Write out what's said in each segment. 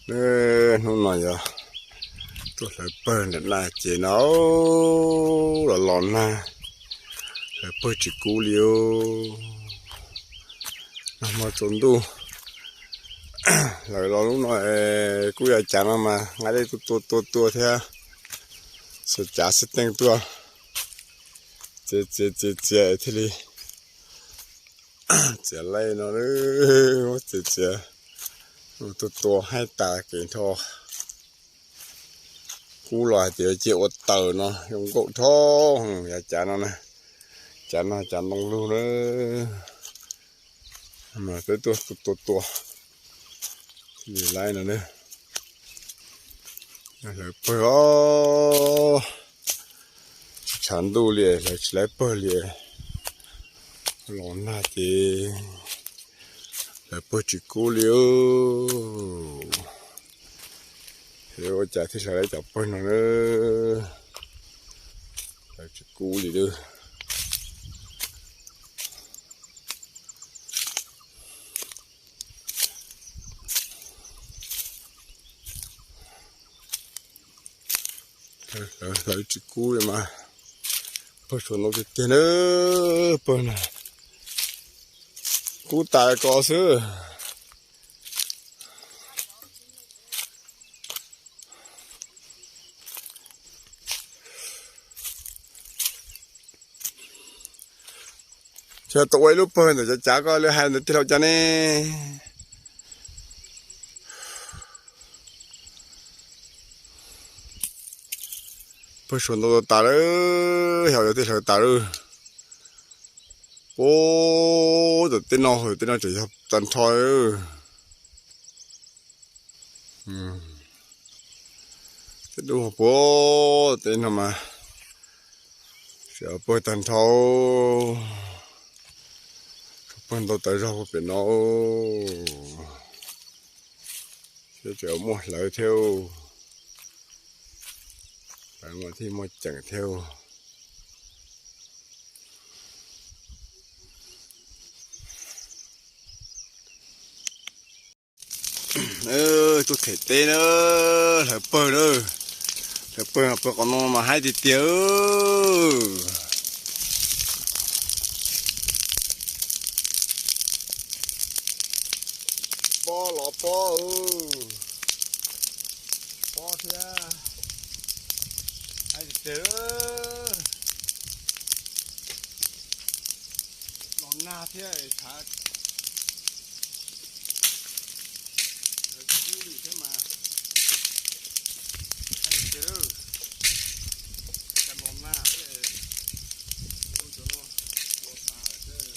Hnub no yog tuaj hlawv pawg ntawm no ces no los los nag, hlawv pawg tsis kub li. Nag hmo tsaus ntuj hlawv los lub no, kuj yog cav no mas nqa dej tua tua tua thiab, xuas cav xib teej tuaj txiav txiav txiav txiav thiaj li txiav laij no, txiav txiav tua tua haib tas kev nrho. Kub los hais tias cia ua taws no zoo nkauj dhau, yog cav no na, cav no cav ntoo lug na. Mas peb tuaj tua tua li laij no na, hlawv pawg os, tsis tshav ntuj li hlawv tsis laib pawg li, los nag ces hlawv pawg tsis kub li. Ua cas thiaj hlawv laib cov pawg no na, hlawv tsis kub li. Hlawv tsis kub li mas pawg suav ntau tiag tiag na, pawg na kub tas ko xwb. Ces tau ua ib lub pawg ntawm cov cav ko lawv hais ntawd tij laug cas ne. Pawg suav ntau tas lawm, xyov yog tej hlawv tas lawm. Puag tom tej no, tej no tseem yog tag nrho. Tej dub puag tej no mas tseem pawg tag nrho, pawg ntau tas zog puag pem no. Thiab tseem muaj hlawv thiab, hlawv mas thiaj muaj ceem thiab. Tuaj them teb na, hlawv pawg na, hlawv pawg, pawg qos no mas haib tiag tiag. Pob los pob, pob thiab, haib tiag tiag. Los nag thiab tshav li thiab mas, haib tiag tiag. Cas los nag thiab, ua cov no ua tas thiab.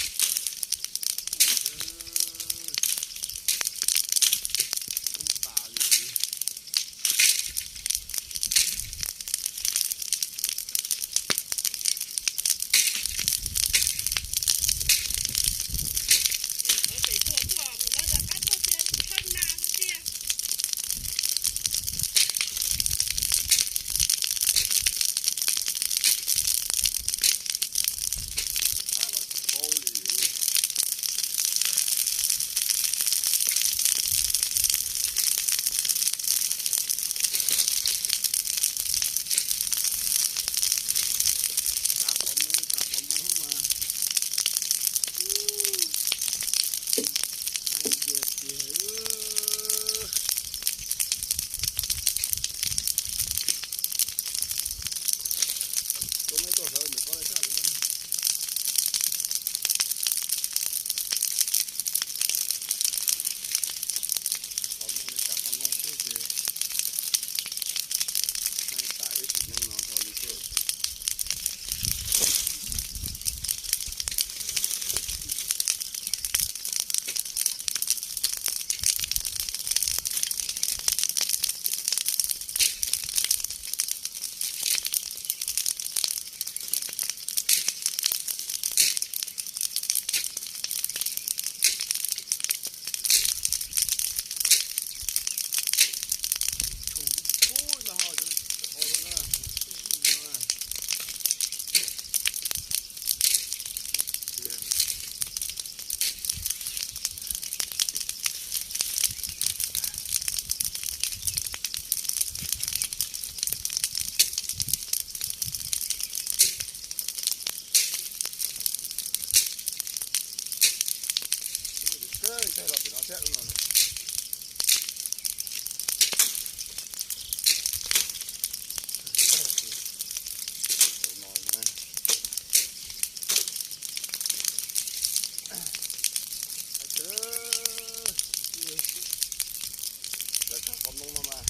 Qos ntoo no mas,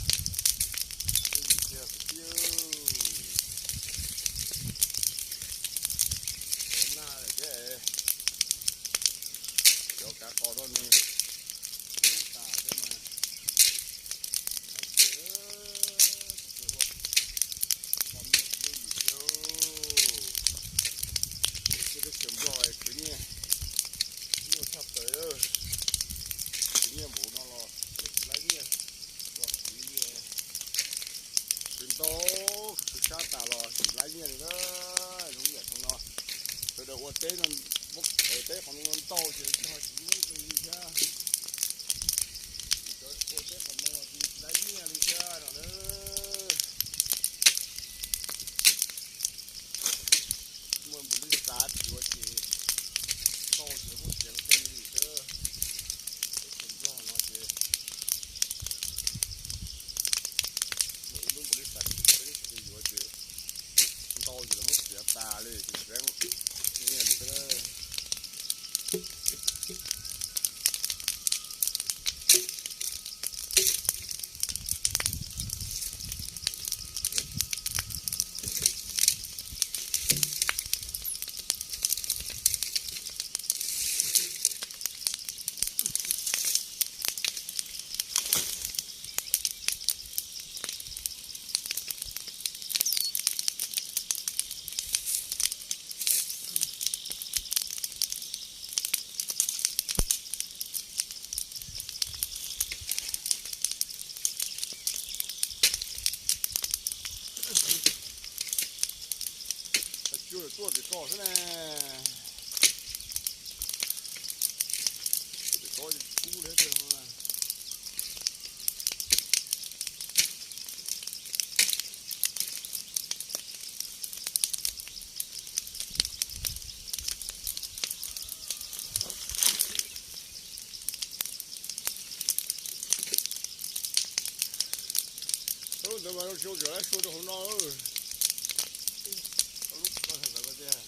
ib yim tiag kwv tij, nag lawm thiab, cov kav qos rau nws kub tas thiab mas, ua qos ntoo ib yim tiag. Teb chaws Nplog khwv nyiaj, nyiaj tshaj plaws, khwv nyiaj npaum no los tsis laib nyiaj, ua khwv li, khwv ntau, khwv sab tas los tsis laib nyiaj li na. Zoo yam no, sawv daws ua teb no, muab teb qos ntoo no ntau ces tsis muaj nqis li thiab. Ua teb qos ntoo tsis laib nyiaj li thiab no na. Muaj npaum li xav yuav ces tau ces muaj tiav tej li xwb. Teb chaws Nplog no ces muaj ib lub npaum li xav peb yuav ces ntau ces lawv muab tiav tas li ces tsis laib nyiaj li thiab. Tsuag tuaj tim ko xwb ne. Tim ko kub li. Ntawd mas zoo siab, sua rau hauv no. Lub ko ntawd ko tiag.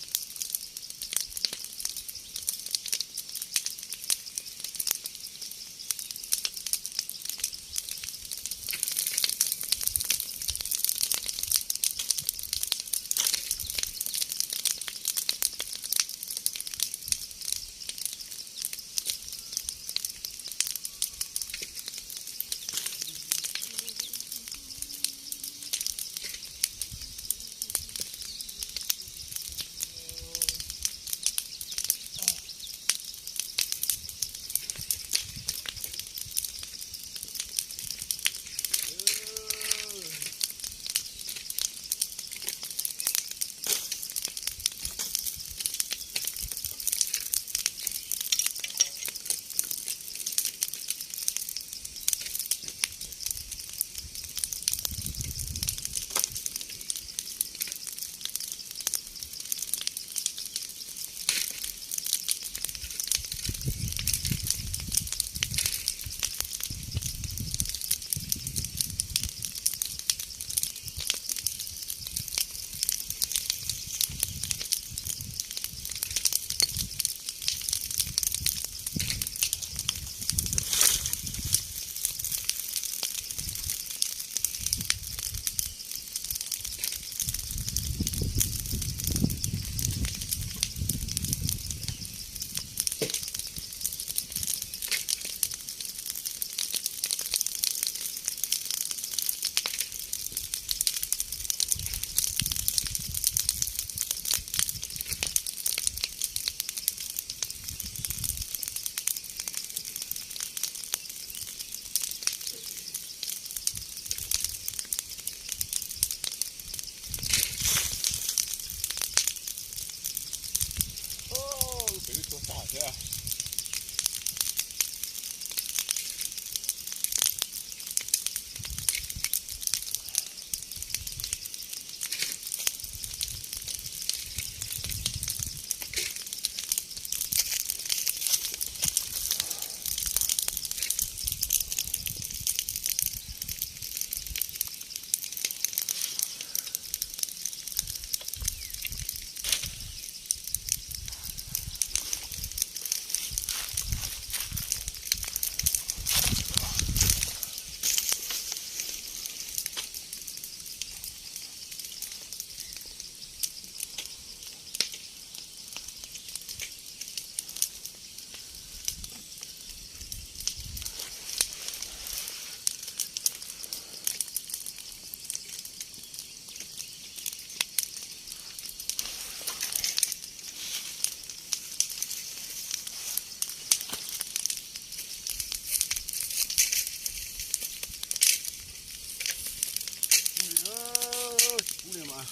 Kub li mas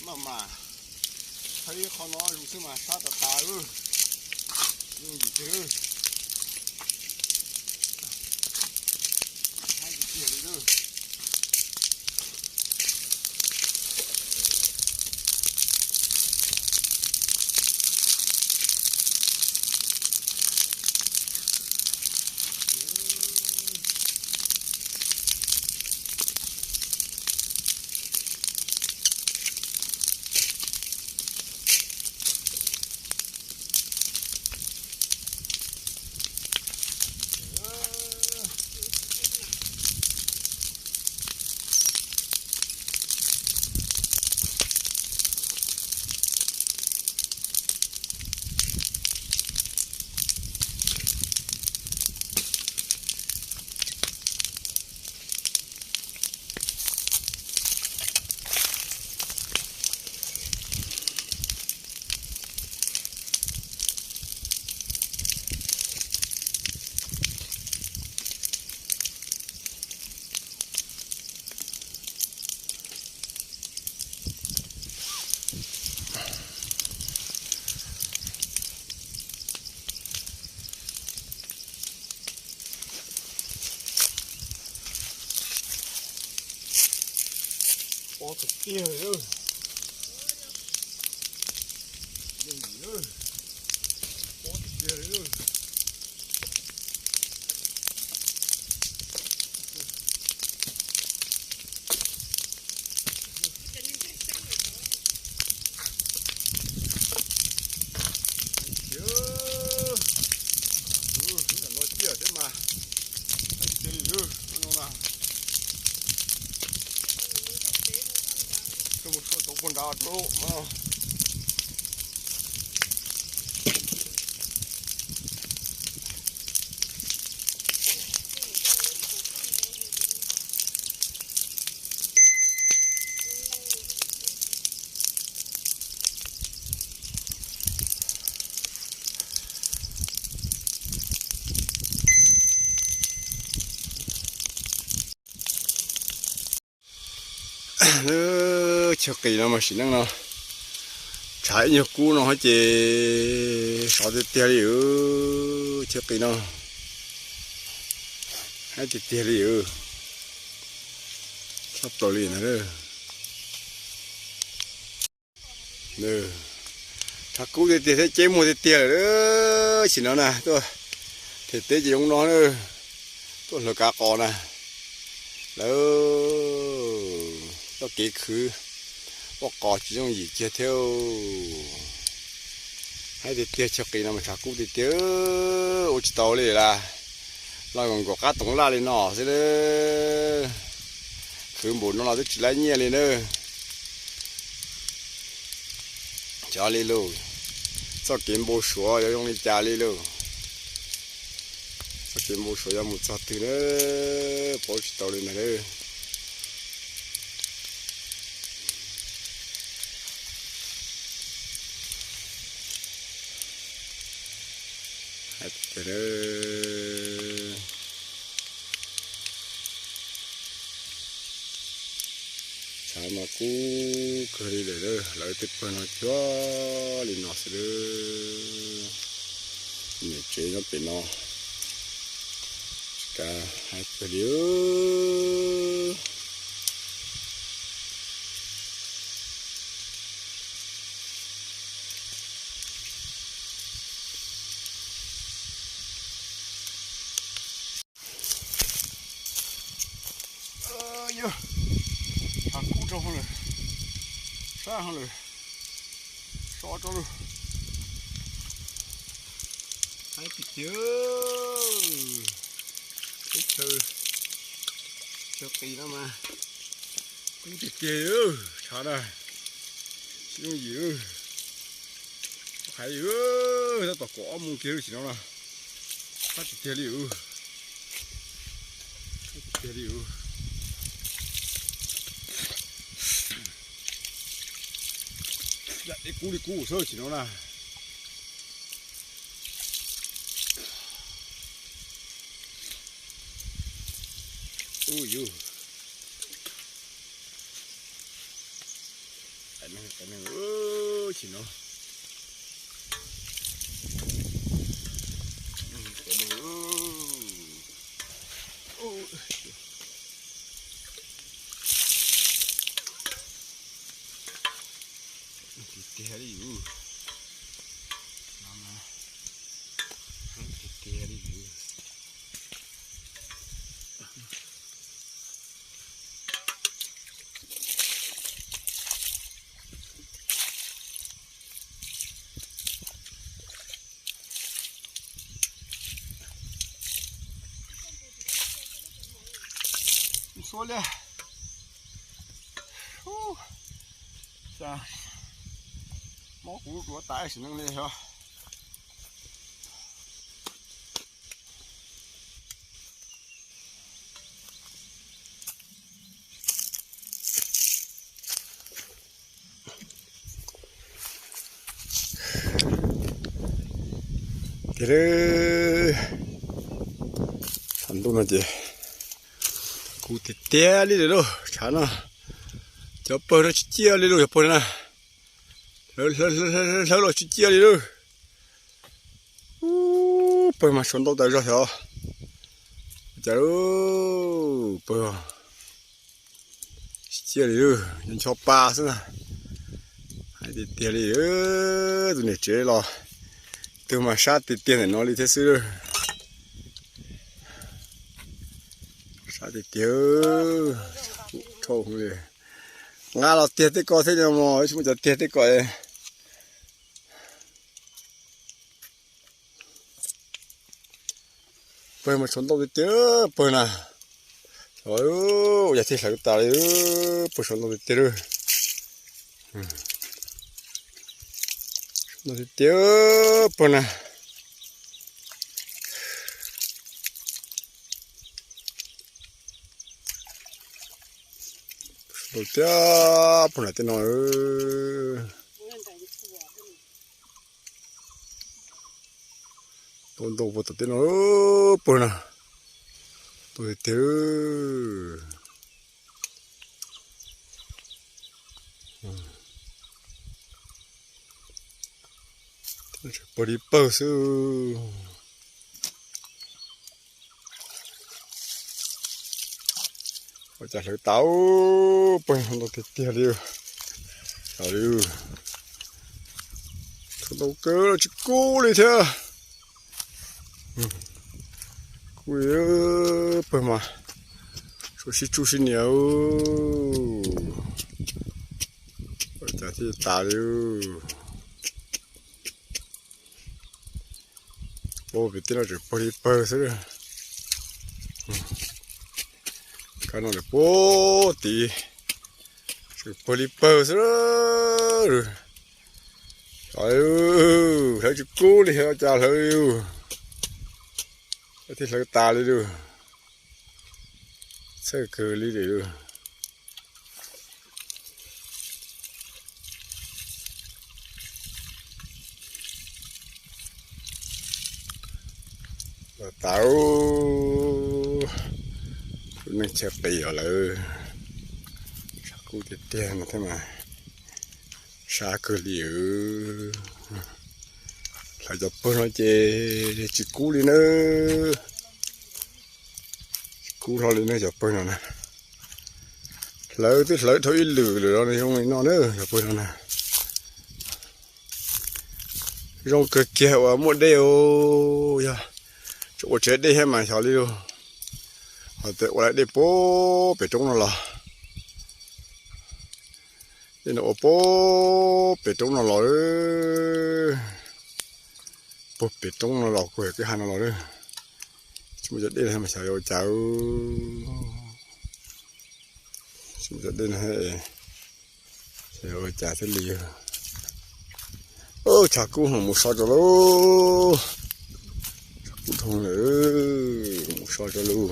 maj mam, thaij ib qho no zoo xwb mas sab tas tas, yooj yim tiag. Tiag li. Pob tiag tiag li. Yooj yim, pob tiag tiag li. Ub, lub no los ciaj thiab mas. Cia li, no na. Tuaj mus tshuaj tau puag nrad rau no. Chaw qis no mas sim neej no tshav ib nyuag kub no ces sov tiag tiag li. Chaw qis no haib tiag tiag li. Tshaj plaws li ntag. Tshav kub tiag tiag thiab ceb muag tiag tiag lawm. Sim no na tuaj them teb ces zoo no na, tuaj hlawv kav qos na. Lawv txoj kev khwv ua qos tsis yooj yim kiag thiab. Haib tiag tiag, chaw qis no mas tshav kub tiag tiag, ua tsis tau li las. Los nkaum qab toov laj li no xwb. Khwv npaum no los twb tsis laib nyiaj li na. Cov li lauj, txoj kev npau suav yuav zoo li cas li lauj. Txoj kev npau suav yuav mus txog twg na, paub tsis tau li ntag. Tshav mas kub kawg li lawm, lawv tej pawg no cuag li no xwb. Niam tsev nyob pem no, tsis kav haib kawg li. Yog, tshav kub rau hauv lawm, sab hauv lawm, so rau lawm. Haib tiag tiag, teb chaws, chaw qis no mas kub tiag tiag, tshav na, tsis yooj yim. Hais tab tom kaum ob moos kiag lub sim no na, haib tiag tiag li. Tiag li. Ib kub li kub xwb sim no na. Ub yus, Sim no, tiag tiag li yus, tiag tiag li yus. Xua li, mob kuv duav tas sim neej li os. Tiag, tshav ntuj no ces kub tiag tiag li lawm lauj. Tshav no cov pawg no tsis ciaj li lauj, cov pawg na, hlawv los tsis ciaj li lauj. Pawg mas tshuav ntau tas zog xyov cas, pawg tsis ciaj li lauj, ncho pa xwb na. Hais tiag tiag li, tus niam tsev los, tus mas sab tiag tiag ntawm no li thiab xwb. Sab tiag tiag, dhau li. Nqa los tiag tej ko thiab no mog, tsis muaj cov tiag tej ko. Pawg mas tshuav ntau tiag tiag pawg na. Ua cas thiaj hlawv tas li, pawg tshuav ntau tiag tiag. Ntau tiag tiag pawg na. Ntau tiag pawg na tej no. Ntau ntau puag tom tej no, pawg na, pawg tiag. Pawg li pawg xwb. Ua cas hlawv tas, pawg ntau tiag tiag li. Tshuav ntau kawg los tsis kub li thiab. Kub li, pawg mas tshuav sib tsuj sib nias. Ua cas thiaj tas li. Puag pem tej no tseem pawg li pawg xwb. Kab no lawm puag tid tseem pawg li pawg xwb. Hlawv tsis kub li, ua cas hlawv li, thiaj hlawv tas li lauj. Txhawj kawg li lauj. Los tas, lub neej chaw qis os lawm. Tshav kub tiag tiag no thiab mas, sab kawg li. Hlawv cov pawg no ces tsis kub li na. Tsis kub hlo li na cov pawg no na. Hlawv twb hlawv dhau ib lwm lawm los nws zoo li no na cov pawg no na. Zoo kawg kiag uas muaj dej os, yog tseem ua tsev dej thiab mas xyov li lauj. Ho tias ua lawm dej puag pem roob no los, dej no ua puag pem roob no los, puag pem roob no los, puag kwj ha no los. Tsis muaj cov dej no mas xyov yuav ua cas. Tsis muaj cov dej no, xyov yuav ua cas thiaj li. Tshav kub no mus so rau lauj. Tshav kub dhau lawm, mus so rau lauj.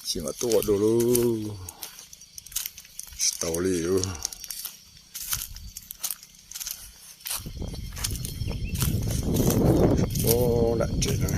Tsis mam tuaj ua dua lauj. Tsis tau li lauj. Nram tsev no.